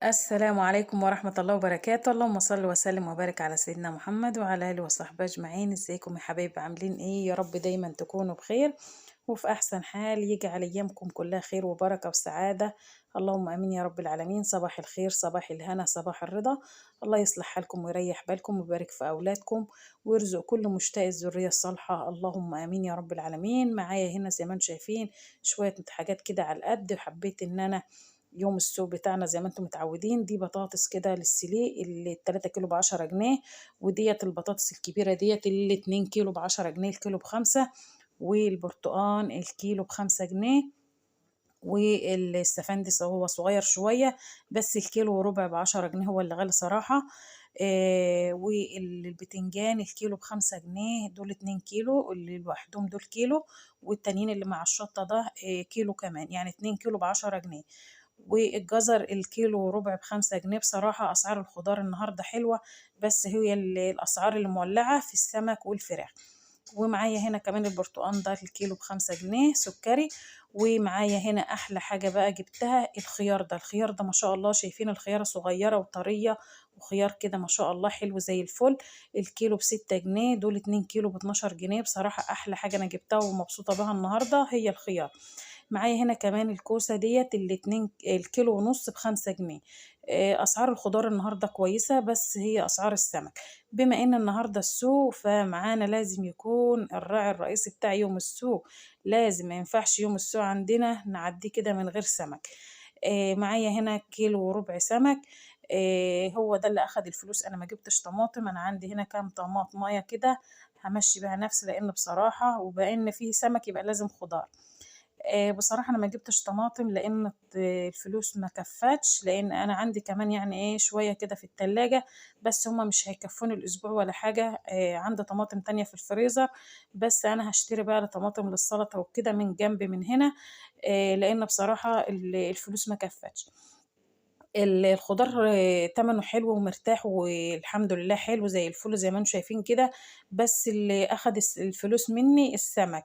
السلام عليكم ورحمة الله وبركاته. اللهم صل وسلم وبارك على سيدنا محمد وعلى آله وصحبه أجمعين. ازيكم يا حبايب، عاملين ايه؟ يا رب دايما تكونوا بخير وفي أحسن حال، يجعل أيامكم كلها خير وبركة وسعادة، اللهم آمين يا رب العالمين. صباح الخير، صباح الهنا، صباح الرضا. الله يصلح حالكم ويريح بالكم ويبارك في أولادكم ويرزق كل مشتاق الذرية الصالحة، اللهم آمين يا رب العالمين. معايا هنا زي ما انتم شايفين شوية حاجات كده على القد، حبيت إن أنا يوم السوق بتاعنا زي ما انتم متعودين. دي بطاطس كده للسليق اللي 3 كيلو ب10 جنيه، وديت البطاطس الكبيرة ديت اللي 2 كيلو ب10 جنيه، الكيلو ب5، والبرتقان الكيلو ب5 جنيه، والسفندس هو صغير شوية بس الكيلو وربع ب10 جنيه هو اللي غالي صراحة. والبتنجان الكيلو ب5 جنيه، دول 2 كيلو اللي لوحدهم دول كيلو، والتانيين اللي مع الشطة ده كيلو كمان، يعني 2 كيلو ب10 جنيه. والجزر الكيلو وربع ب5 جنيه. بصراحة أسعار الخضار النهاردة حلوة، بس هي الأسعار اللي مولعة في السمك والفراخ. ومعايا هنا كمان البرتقان ده الكيلو ب5 جنيه سكري. ومعايا هنا أحلى حاجة بقى جبتها الخيار ده، الخيار ده ما شاء الله شايفين الخيارة صغيرة وطرية، وخيار كده ما شاء الله حلو زي الفل، الكيلو ب6 جنيه، دول 2 كيلو ب12 جنيه. بصراحة أحلى حاجة أنا جبتها ومبسوطة بها النهاردة هي الخيار. معايا هنا كمان الكوسة ديت الاتنين الكيلو ونص ب5 جنيه. أسعار الخضار النهاردة كويسة، بس هي أسعار السمك بما إن النهاردة السوق، فمعانا لازم يكون الراعي الرئيسي بتاع يوم السوق، لازم ما ينفعش يوم السوق عندنا نعديه كده من غير سمك. معايا هنا كيلو وربع سمك، هو ده اللي أخد الفلوس. أنا ما جبتش طماطم، أنا عندي هنا كام طماطماية كده همشي بها نفسي، لأن بصراحة وبأن فيه سمك يبقى لازم خضار. بصراحة أنا ما جبتش طماطم لأن الفلوس ما كفتش، لأن أنا عندي كمان يعني إيه شوية كده في التلاجة، بس هما مش هيكفوني الأسبوع ولا حاجة. عندي طماطم تانية في الفريزر، بس أنا هشتري بقى طماطم للسلطة وكده من جنب من هنا، لأن بصراحة الفلوس ما كفتش. الخضار تمنه حلو ومرتاح والحمد لله، حلو زي الفل زي ما انتم شايفين كده، بس اللي اخد الفلوس مني السمك.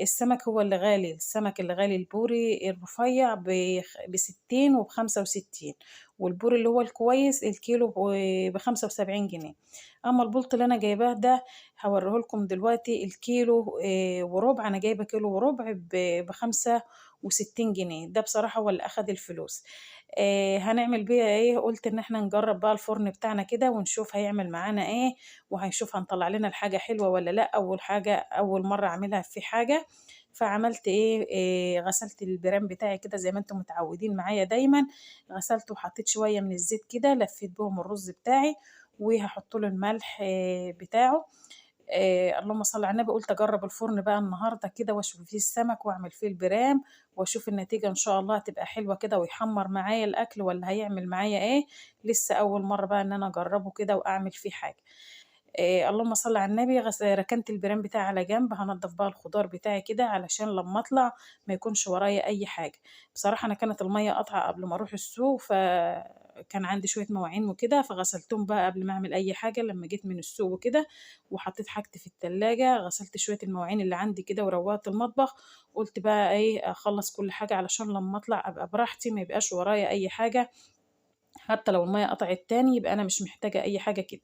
السمك هو اللي غالي، السمك اللي غالي البوري الرفيع ب60 وبخمسة وستين، والبوري اللي هو الكويس الكيلو ب75 جنيه. اما البلط اللي انا جايباه ده هوريه لكم دلوقتي، الكيلو وربع، انا جايبه كيلو وربع ب65 جنيه، ده بصراحة هو اللي اخد الفلوس. هنعمل بيها ايه؟ قلت ان احنا نجرب بقى الفرن بتاعنا كده ونشوف هيعمل معانا ايه، وهنشوف هنطلع لنا الحاجة حلوة ولا لا. اول حاجة اول مرة اعملها في حاجة، فعملت ايه؟ غسلت البرام بتاعي كده زي ما انتم متعودين معايا دايما، غسلته وحطيت شوية من الزيت كده، لفيت بهم الرز بتاعي، وهحط له الملح بتاعه. اللهم صل على النبي. قلت اجرب الفرن بقى النهارده كده واشوي فيه السمك واعمل فيه البرام واشوف النتيجة، ان شاء الله هتبقى حلوة كده ويحمر معايا الاكل ولا هيعمل معايا ايه. لسه اول مرة بقى ان انا اجربه كده واعمل فيه حاجة. اللهم صل على النبي. ركنت البرام بتاعي على جنب، هنضف بقى الخضار بتاعي كده علشان لما اطلع ما يكونش ورايا اي حاجة. بصراحة انا كانت المية قطعه قبل ما اروح السوق، فكان عندي شوية مواعين وكده، فغسلتهم بقى قبل ما اعمل اي حاجة لما جيت من السوق وكده، وحطيت حاجتي في التلاجة، غسلت شوية المواعين اللي عندي كده وروقت المطبخ. قلت بقى ايه، اخلص كل حاجة علشان لما اطلع ابقى براحتي، ما يبقاش ورايا اي حاجة، حتى لو المية قطعت تاني يبقى انا مش محتاجه اي حاجة كده.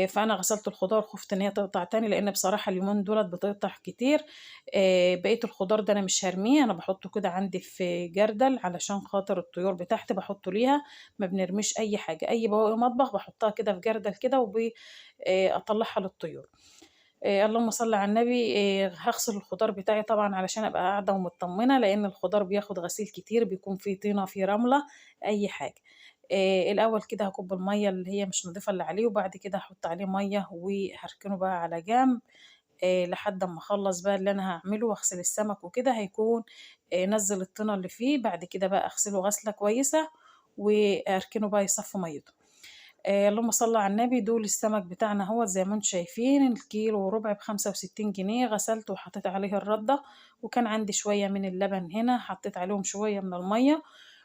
فانا غسلت الخضار، خفت ان هي تقطع تاني لان بصراحة اليومين دولت بتقطع كتير. بقية الخضار ده انا مش هرميه، انا بحطه كده عندي في جردل علشان خاطر الطيور بتاعتي بحطه ليها، ما بنرميش اي حاجة، اي بواقي مطبخ بحطها كده في جردل كده اطلعها للطيور. اللهم صل على النبي. هغسل الخضار بتاعي طبعا علشان ابقى قاعدة ومطمنه، لان الخضار بياخد غسيل كتير، بيكون فيه طينه فيه رملة اي حاجة. الاول كده هكب المية اللي هي مش نظيفة اللي عليه، وبعد كده هحط عليه مية وهركنه بقى على جنب، لحد اما اخلص بقى اللي انا هعمله واغسل السمك وكده. هيكون نزل الطينه اللي فيه، بعد كده بقى اغسله غسله كويسة واركنه بقى يصفي ميته. اللهم صل على النبي. دول السمك بتاعنا اهو زي ما انتم شايفين، الكيلو وربع ب65 جنيه. غسلته وحطيت عليه الردة، وكان عندي شوية من اللبن هنا حطيت عليهم شوية من المية،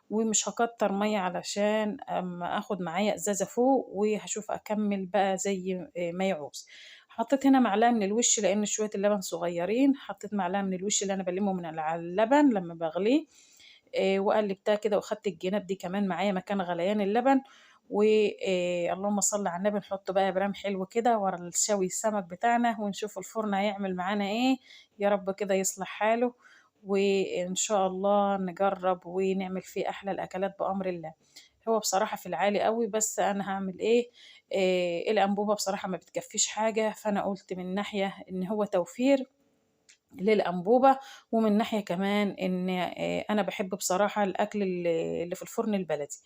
ومش هكتر مية علشان اما اخد معايا ازازة فوق، وهشوف اكمل بقى زي ما يعوز. حطيت هنا معلقة من الوش لان شوية اللبن صغيرين، حطيت معلقة من الوش اللي انا بلمه من على اللبن لما بغليه. وقلبتها كده، واخدت الجناب دي كمان معايا مكان غليان اللبن. واللهم صل على النبي. نحط بقى برام حلو كده ورا الشوي السمك بتاعنا، ونشوف الفرن هيعمل معانا ايه. يا رب كده يصلح حاله، وان شاء الله نجرب ونعمل فيه احلى الاكلات بامر الله. هو بصراحة في العالي قوي، بس انا هعمل ايه؟ الانبوبة بصراحة ما بتكفيش حاجة، فانا قلت من ناحية ان هو توفير للأنبوبة، ومن ناحية كمان إن أنا بحب بصراحة الأكل اللي في الفرن البلدي.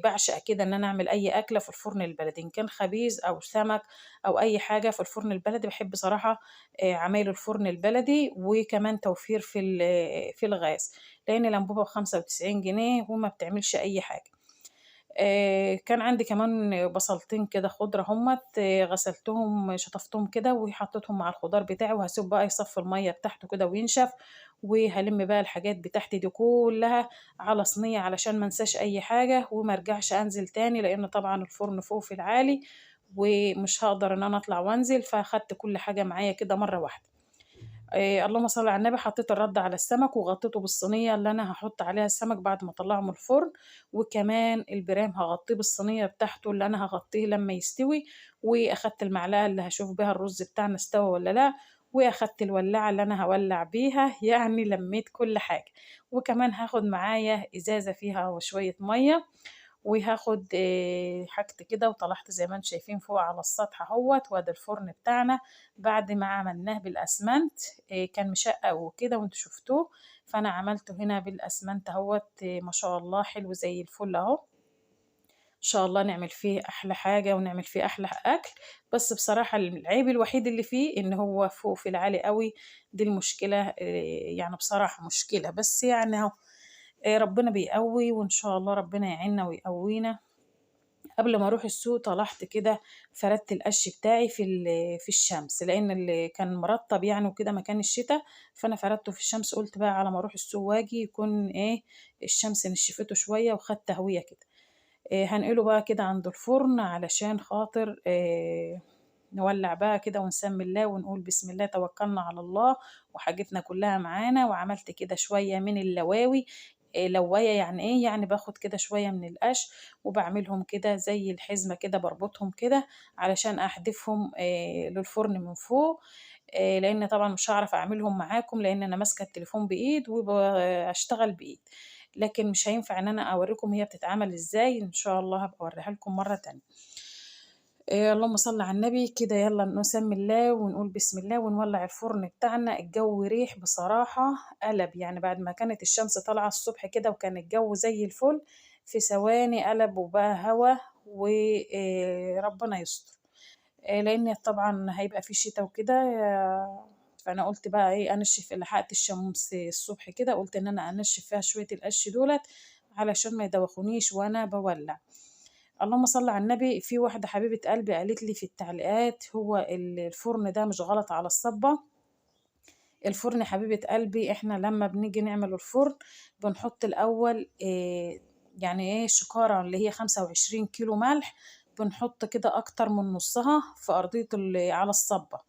بعشق كده إن أنا أعمل أي أكلة في الفرن البلدي، إن كان خبيز أو سمك أو أي حاجة في الفرن البلدي. بحب صراحة عمايل الفرن البلدي، وكمان توفير في الغاز، لأن الأنبوبة ب95 جنيه وما بتعملش أي حاجة. كان عندي كمان بصلتين كده خضرة همت، غسلتهم شطفتهم كده وحطيتهم مع الخضار بتاعي، وهسيب بقى يصفي المية بتاعته كده وينشف. وهلم بقى الحاجات بتاعتي دي كلها على صينية علشان ما انساش اي حاجة وما ارجعش انزل تاني، لان طبعا الفرن فوق في العالي ومش هقدر ان انا اطلع وانزل، فاخدت كل حاجة معايا كده مرة واحدة. اللهم صل على النبي. حطيت الرد على السمك وغطيته بالصينية اللي انا هحط عليها السمك بعد ما اطلعه من الفرن، وكمان البرام هغطيه بالصينية بتاعته اللي انا هغطيه لما يستوي. واخدت المعلقة اللي هشوف بيها الرز بتاعنا استوى ولا لا، واخدت الولاعة اللي انا هولع بيها، يعني لميت كل حاجة. وكمان هاخد معايا ازازة فيها شوية مية، وهاخد حاجتي كده. وطلعت زي ما انتم شايفين فوق على السطح اهوت، وادي الفرن بتاعنا بعد ما عملناه بالاسمنت، كان مشقق وكده وانتم شفتوه، فانا عملته هنا بالاسمنت اهوت، ما شاء الله حلو زي الفل اهو. ان شاء الله نعمل فيه احلى حاجة ونعمل فيه احلى اكل. بس بصراحة العيب الوحيد اللي فيه ان هو فوق في العالي قوي، دي المشكلة، يعني بصراحة مشكلة، بس يعني اهو، ربنا بيقوي، وان شاء الله ربنا يعيننا ويقوينا. قبل ما اروح السوق طلعت كده فردت القش بتاعي في الشمس، لان اللي كان مرطب يعني وكده مكان الشتاء، فانا فردته في الشمس. قلت بقى على ما اروح السوق واجي يكون الشمس نشفته شوية وخد تهوية كده. هنقله بقى كده عند الفرن علشان خاطر نولع بقى كده ونسمي الله ونقول بسم الله توكلنا على الله، وحاجتنا كلها معانا. وعملت كده شوية من اللواوي، لواية يعني ايه؟ يعني باخد كده شوية من القش وبعملهم كده زي الحزمة كده، بربطهم كده علشان احدفهم للفرن من فوق، لان طبعا مش هعرف اعملهم معاكم لان انا ماسكة التليفون بايد وبشتغل بايد، لكن مش هينفع ان انا اوريكم هي بتتعمل ازاي. ان شاء الله هبقى اوريها لكم مرة تانية. اللهم صل على النبي كده. يلا نسمي الله ونقول بسم الله ونولع الفرن بتاعنا. الجو ريح بصراحة قلب، يعني بعد ما كانت الشمس طالعة الصبح كده وكان الجو زي الفل، في ثواني قلب وبقى هوا، وربنا يستر، لان طبعا هيبقى في شتاء وكده. فانا قلت بقى ايه، انشف لحقت الشمس الصبح كده، قلت ان انا انشف فيها شوية القش دولت علشان ما يدوخونيش وانا بولع. اللهم صل على النبي. في واحدة حبيبة قلبي قالت لي في التعليقات هو الفرن ده مش غلط على الصبة. الفرن حبيبة قلبي احنا لما بنيجي نعمل الفرن بنحط الأول يعني ايه شكارة اللي هي 25 كيلو ملح، بنحط كده أكتر من نصها في أرضية على الصبة،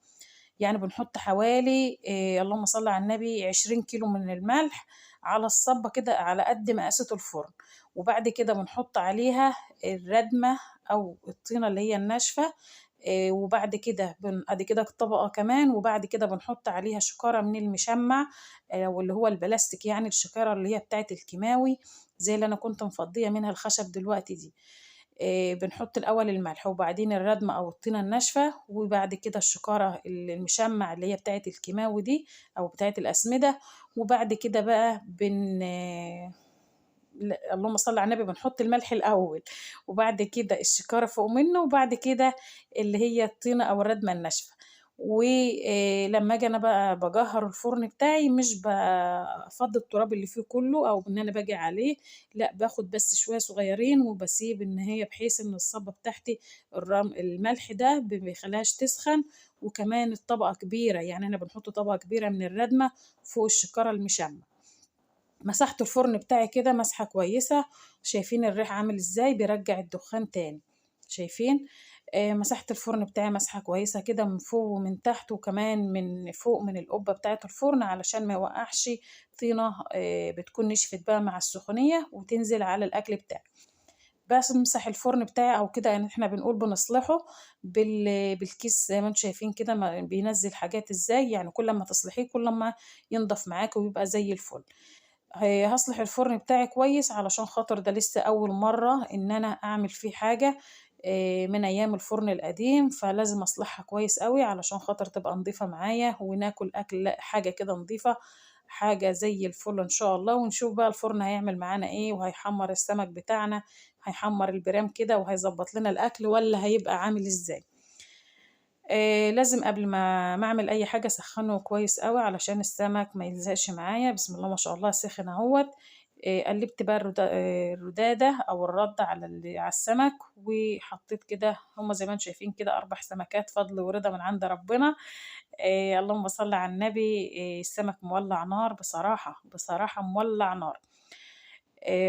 يعني بنحط حوالي اللهم صل على النبي 20 كيلو من الملح على الصبة كده على قد مقاسة الفرن. وبعد كده بنحط عليها الردمة أو الطينة اللي هي الناشفة، وبعد كده ادي كده طبقة كمان، وبعد كده بنحط عليها شكارة من المشمع، واللي هو البلاستيك، يعني الشكارة اللي هي بتاعت الكيماوي زي اللي أنا كنت مفضية منها الخشب دلوقتي دي. بنحط الأول الملح وبعدين الردمة أو الطينة الناشفة، وبعد كده الشكارة المشمع اللي هي بتاعت الكيماوي دي أو بتاعت الأسمدة، وبعد كده بقى اللهم صل على النبي بنحط الملح الأول، وبعد كده الشكارة فوق منه، وبعد كده اللي هي الطينة أو الردمة الناشفة. ولما اجي انا بقى بجهر الفرن بتاعي مش بفضي التراب اللي فيه كله او ان انا باجي عليه، لا باخد بس شوية صغيرين وبسيب ان هي بحيث ان الصبه بتاعتي الملح ده ما بيخليهاش تسخن. وكمان الطبقة كبيرة، يعني انا بنحط طبقه كبيرة من الردمه فوق الشكاره المشمع. مسحت الفرن بتاعي كده مسحه كويسة، شايفين الريح عامل ازاي، بيرجع الدخان تاني. شايفين؟ مسحت الفرن بتاعي مسحه كويسة كده من فوق ومن تحت، وكمان من فوق من القبة بتاعه الفرن علشان ما يوقعش طينه بتكون نشفت بقى مع السخونيه وتنزل على الاكل بتاعي. بس امسح الفرن بتاعي او كده، يعني احنا بنقول بنصلحه بالكيس زي ما انتم شايفين كده، ما بينزل حاجات ازاي، يعني كل ما تصلحيه كل ما ينضف معاك ويبقى زي الفل. هصلح الفرن بتاعي كويس علشان خاطر ده لسه اول مرة ان انا اعمل فيه حاجة من ايام الفرن القديم، فلازم اصلحها كويس قوي علشان خاطر تبقى نظيفة معايا وناكل اكل حاجة كده نظيفة، حاجة زي الفل ان شاء الله. ونشوف بقى الفرن هيعمل معانا ايه، وهيحمر السمك بتاعنا، هيحمر البرام كده وهيظبط لنا الاكل ولا هيبقى عامل ازاي. لازم قبل ما اعمل اي حاجة اسخنه كويس قوي علشان السمك ما يلزقش معايا. بسم الله ما شاء الله سخن اهوت. قلبت بقى الرداده او الردة على السمك، وحطيت كده هما زي ما انتم شايفين كده 4 سمكات، فضل ورضا من عند ربنا. اللهم صل على النبي. السمك مولع نار بصراحة، بصراحة مولع نار.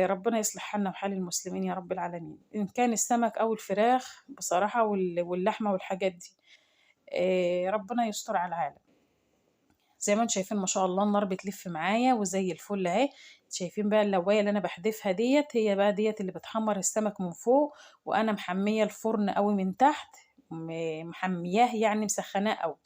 ربنا يصلح حالنا وحال المسلمين يا رب العالمين، ان كان السمك او الفراخ بصراحة واللحمة والحاجات دي. ربنا يستر على العالم. زي ما انتم شايفين ما شاء الله النار بتلف معايا وزي الفل اهي. شايفين بقى اللوايه اللي انا بحذفها ديت، هي بقى ديت اللي بتحمر السمك من فوق، وانا محمية الفرن قوي من تحت، محمياه يعني مسخناه قوي.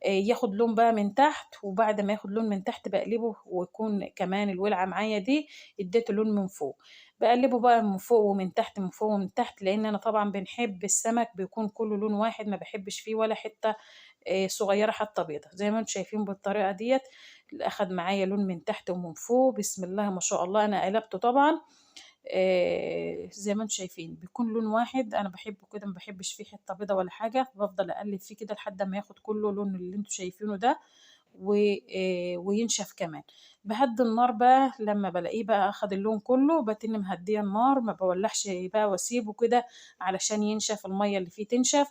ياخد لون بقى من تحت، وبعد ما ياخد لون من تحت بقلبه، ويكون كمان الولعه معايا دي اديته لون من فوق، بقلبه بقى من فوق ومن تحت، من فوق ومن تحت، لان انا طبعا بنحب السمك بيكون كله لون واحد، ما بحبش فيه ولا حتة صغيرة حتى بيضة. زي ما انتم شايفين بالطريقة ديت اخد معايا لون من تحت ومن فوق. بسم الله ما شاء الله. انا قلبته طبعا، زي ما انتم شايفين بيكون لون واحد، انا بحبه كده، ما بحبش فيه حتة بيضة ولا حاجة، بفضل اقلب فيه كده لحد ما ياخد كله لون اللي انتم شايفينه ده، وينشف كمان. بهدي النار بقى لما بلاقيه بقى اخد اللون كله، بتن مهديه النار، ما بولعش بقى واسيبه كده علشان ينشف، المية اللي فيه تنشف،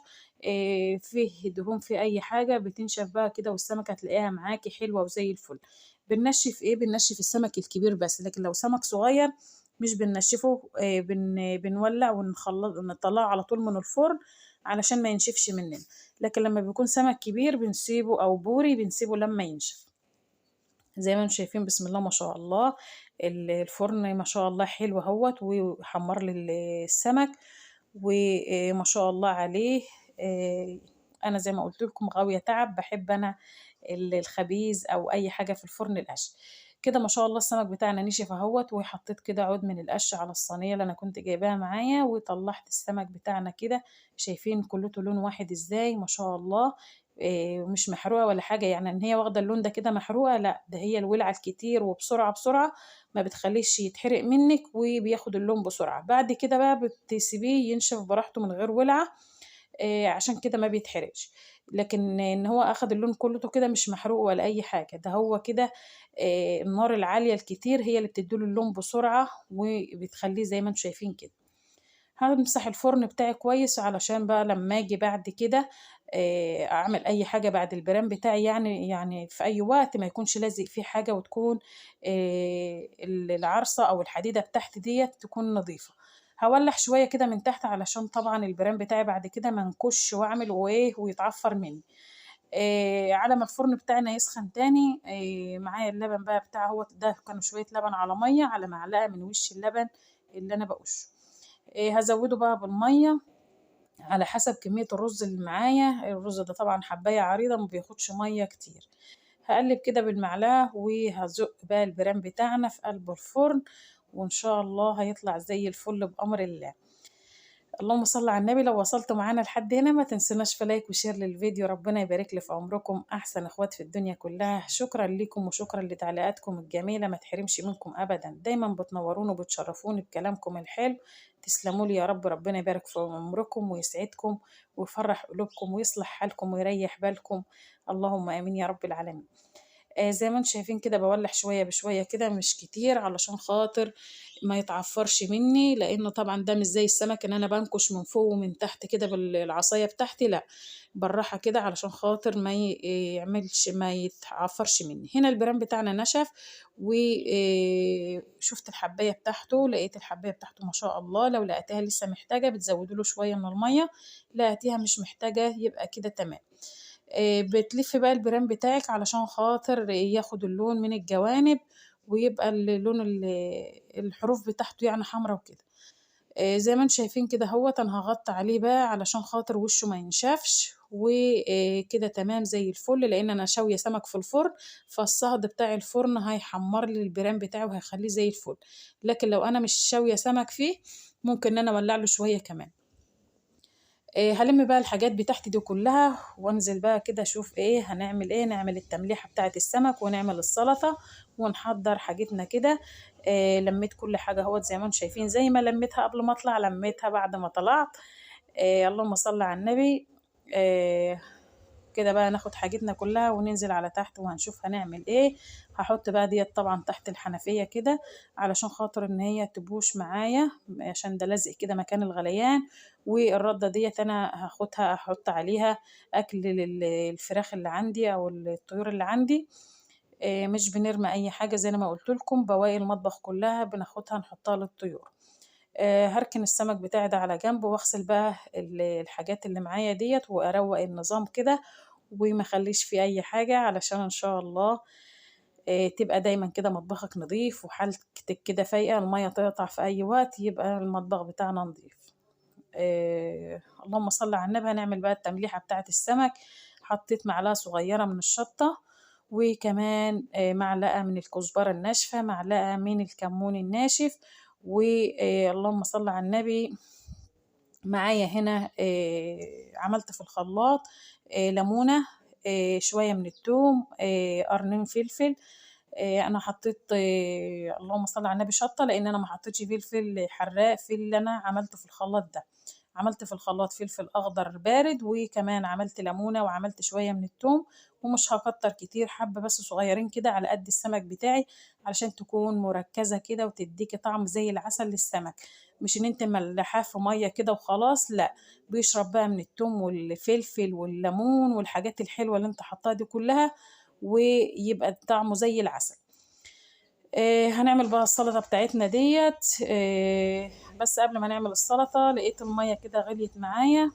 فيه دهون فيه اي حاجة بتنشف بقى كده، والسمكه هتلاقيها معاكي حلوة وزي الفل. بننشف ايه؟ بننشف السمك الكبير بس، لكن لو سمك صغير مش بننشفه، بنولع ونطلعه على طول من الفرن علشان ما ينشفش مننا. لكن لما بيكون سمك كبير بنسيبه، او بوري بنسيبه لما ينشف. زي ما انتم شايفين بسم الله ما شاء الله الفرن ما شاء الله حلو اهوت، وحمر لي السمك وما شاء الله عليه. انا زي ما قلت لكم غاويه تعب، بحب انا الخبيز او اي حاجة في الفرن القش كده. ما شاء الله السمك بتاعنا نشف اهوت، وحطيت كده عود من القش على الصينية اللي انا كنت جايباها معايا، وطلعت السمك بتاعنا كده. شايفين كلته لون واحد ازاي ما شاء الله، مش محروقة ولا حاجة، يعني ان هي واخده اللون ده كده محروقة، لا ده هي الولعه الكتير وبسرعة بسرعة ما بتخليش يتحرق منك، وبياخد اللون بسرعة. بعد كده بقى بتسيبيه ينشف براحته من غير ولعه، عشان كده ما بيتحرقش. لكن ان هو اخد اللون كله كده مش محروق ولا اي حاجة، ده هو كده، النار العالية الكتير هي اللي بتديله اللون بسرعة وبتخليه زي ما انتم شايفين كده. همسح الفرن بتاعي كويس علشان بقى لما اجي بعد كده، اعمل اي حاجة بعد البرام بتاعي، يعني في اي وقت ما يكونش لازق فيه حاجة، وتكون العرصه او الحديدة بتاعتي ديت تكون نظيفة. هولع شوية كده من تحت علشان طبعا البرام بتاعي بعد كده ما نكش واعمل وايه ويتعفر مني. على ما الفرن بتاعنا يسخن تاني، معايا اللبن بقى بتاعه هو ده، كانوا شوية لبن على مية على معلقه من وش اللبن اللي انا بقشه. هزوده بقى بالمية على حسب كمية الرز اللي معايا. الرز ده طبعا حبايه عريضة ما بياخدش مية كتير. هقلب كده بالمعلقه وهزق بقى البرام بتاعنا في قلب الفرن، وان شاء الله هيطلع زي الفل بامر الله. اللهم صل على النبي. لو وصلتوا معانا لحد هنا ما تنسوناش في like و share للفيديو. ربنا يبارك لي في عمركم، احسن اخوات في الدنيا كلها. شكرا لكم وشكرا لتعليقاتكم الجميلة، ما تحرمش منكم ابدا، دايما بتنوروني وبتشرفوني بكلامكم الحلو. تسلموا لي يا رب، ربنا يبارك في عمركم ويسعدكم ويفرح قلوبكم ويصلح حالكم ويريح بالكم، اللهم امين يا رب العالمين. زي ما انتم شايفين كده بولع شوية بشوية كده، مش كتير علشان خاطر ما يتعفرش مني، لانه طبعا ده مش زي السمك ان انا بنكش من فوق ومن تحت كده بالعصايه بتاعتي، لا بالراحة كده علشان خاطر ما يعملش ما يتعفرش مني. هنا البرام بتاعنا نشف، وشفت الحبايه بتاعته، لقيت الحبايه بتاعته ما شاء الله. لو لقيتها لسه محتاجه بتزودوا له شوية من المية، لقيتيها مش محتاجه يبقى كده تمام. بتلف بقى البرام بتاعك علشان خاطر ياخد اللون من الجوانب، ويبقى اللون الحروف بتاعته يعني حمرا وكده. زي ما انتم شايفين كده اهوت، انا هغطي عليه بقى علشان خاطر وشه ما ينشفش، وكده تمام زي الفل، لان انا شاويه سمك في الفرن، فالصهد بتاع الفرن هيحمر لي البرام بتاعه وهيخليه زي الفل. لكن لو انا مش شاويه سمك فيه ممكن ان انا اولع له شوية كمان. هلم بقى الحاجات بتاعتي دي كلها وانزل بقى كده اشوف ايه هنعمل، ايه نعمل التمليحه بتاعه السمك، ونعمل السلطة، ونحضر حاجتنا كده. لميت كل حاجة اهوت زي ما انتم شايفين، زي ما لميتها قبل ما اطلع لميتها بعد ما طلعت. اللهم صل على النبي. كده بقى ناخد حاجتنا كلها وننزل على تحت وهنشوف هنعمل ايه. هحط بقى ديت طبعا تحت الحنفية كده علشان خاطر ان هي تبوش معايا، عشان ده لازق كده مكان الغليان. والردة ديت انا هاخدها احط عليها اكل للفراخ اللي عندي او الطيور اللي عندي. مش بنرمي اي حاجة زي ما قلت لكم، بواقي المطبخ كلها بناخدها نحطها للطيور. هركن السمك بتاعي ده على جنب، واغسل بقى الحاجات اللي معايا ديت، واروق النظام كده وما اخليش فيه اي حاجة، علشان ان شاء الله تبقى دايما كده مطبخك نظيف وحالتك كده فايقة، المية تقطع في اي وقت يبقى المطبخ بتاعنا نظيف. اللهم صل على النبي. هنعمل بقى التمليحة بتاعة السمك. حطيت معلقة صغيرة من الشطة، وكمان معلقة من الكزبرة الناشفة، معلقة من الكمون الناشف، واللهم صل على النبي. معايا هنا عملت في الخلاط ليمونة، شوية من الثوم، قرنين فلفل. أنا حطيت اللهم صل على النبي شطة، لأن أنا ما حطيتش فلفل حراق في اللي أنا عملته في الخلاط ده. عملت في الخلاط فلفل أخضر بارد، وكمان عملت ليمونة، وعملت شوية من الثوم، ومش هكتر كتير، حبة بس صغيرين كده على قد السمك بتاعي، علشان تكون مركزة كده وتديكي طعم زي العسل للسمك، مش ان انت ملحاه في مية كده وخلاص، لا بيشرب بقى من الثوم والفلفل والليمون والحاجات الحلوة اللي انت حطاها دي كلها، ويبقى طعمه زي العسل. هنعمل بقى السلطة بتاعتنا ديت. بس قبل ما نعمل السلطة لقيت المية كده غليت معايا.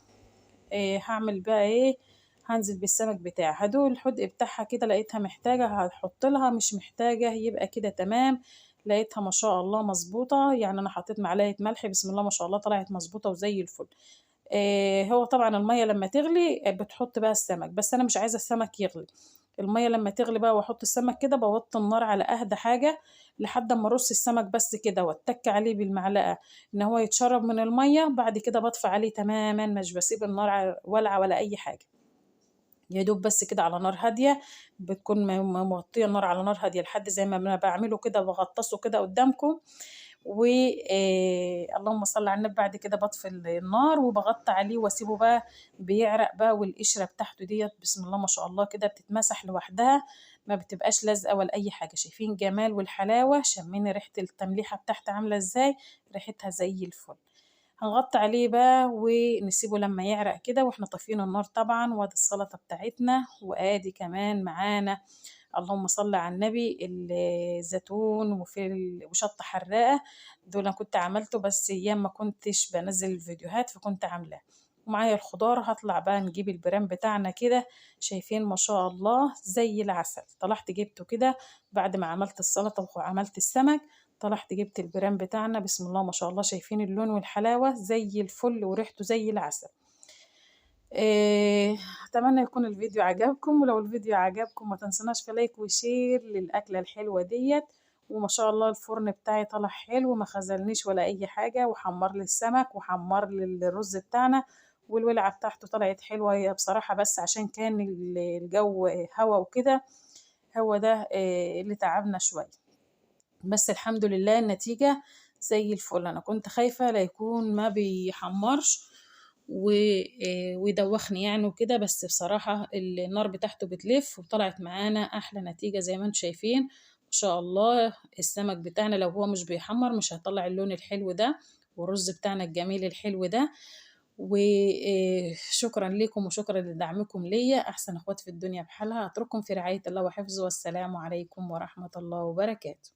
هعمل بقى ايه، هنزل بالسمك بتاعي، هدوق الحدق بتاعها كده، لقيتها محتاجة هحط لها، مش محتاجة يبقى كده تمام. لقيتها ما شاء الله مظبوطة، يعني انا حطيت معلقة ملح بسم الله ما شاء الله طلعت مظبوطة وزي الفل. هو طبعا المية لما تغلي بتحط بقى السمك، بس انا مش عايزة السمك يغلي. المية لما تغلي بقى واحط السمك كده، بوطي النار على اهدى حاجة لحد ما ارص السمك بس كده، واتك عليه بالمعلقة ان هو يتشرب من المية. بعد كده بطفي عليه تماما، مش بسيب النار ولعة ولا اي حاجة، يا دوب بس كده على نار هادية، بتكون موطيه النار على نار هادية لحد زي ما انا بعمله كده، بغطسه كده قدامكم. و اللهم صل على النبي. بعد كده بطفي النار وبغطي عليه واسيبه بقى بيعرق بقى، والقشره بتاعته ديت بسم الله ما شاء الله كده بتتمسح لوحدها، ما بتبقاش لازقه ولا اي حاجة. شايفين جمال والحلاوه، شمين ريحه التمليحه بتاعته عامله ازاي، ريحتها زي الفل. هنغطي عليه بقى ونسيبه لما يعرق كده واحنا طافيين النار طبعا. وادي السلطة بتاعتنا، وادي كمان معانا اللهم صل على النبي الزيتون وشطه حراقه، دول انا كنت عملته بس ايام ما كنتش بنزل الفيديوهات فكنت عاملاه. ومعايا الخضار. هطلع بقى نجيب البرام بتاعنا كده، شايفين ما شاء الله زي العسل. طلعت جبته كده بعد ما عملت السلطة وعملت السمك، طلعت جبت البرام بتاعنا بسم الله ما شاء الله، شايفين اللون والحلاوة زي الفل وريحته زي العسل. اتمنى يكون الفيديو عجبكم، ولو الفيديو عجبكم ما تنسوناش في like و share للاكله الحلوة ديت. وما شاء الله الفرن بتاعي طلع حلو، ما خذلنيش ولا اي حاجة، وحمر لي السمك وحمر لي الرز بتاعنا، والولعه بتاعته طلعت حلوة هي بصراحة، بس عشان كان الجو هوا وكده، هو ده اللي تعبنا شوية، بس الحمد لله النتيجة زي الفل. انا كنت خايفة لا يكون ما بيحمرش ويدوخني يعني وكده، بس بصراحة النار بتاعته بتلف وطلعت معانا أحلى نتيجة زي ما انتم شايفين ما شاء الله. السمك بتاعنا لو هو مش بيحمر مش هيطلع اللون الحلو ده، والرز بتاعنا الجميل الحلو ده. وشكرا لكم وشكرا لدعمكم ليا، أحسن أخوات في الدنيا بحالها. أترككم في رعاية الله وحفظه، والسلام عليكم ورحمة الله وبركاته.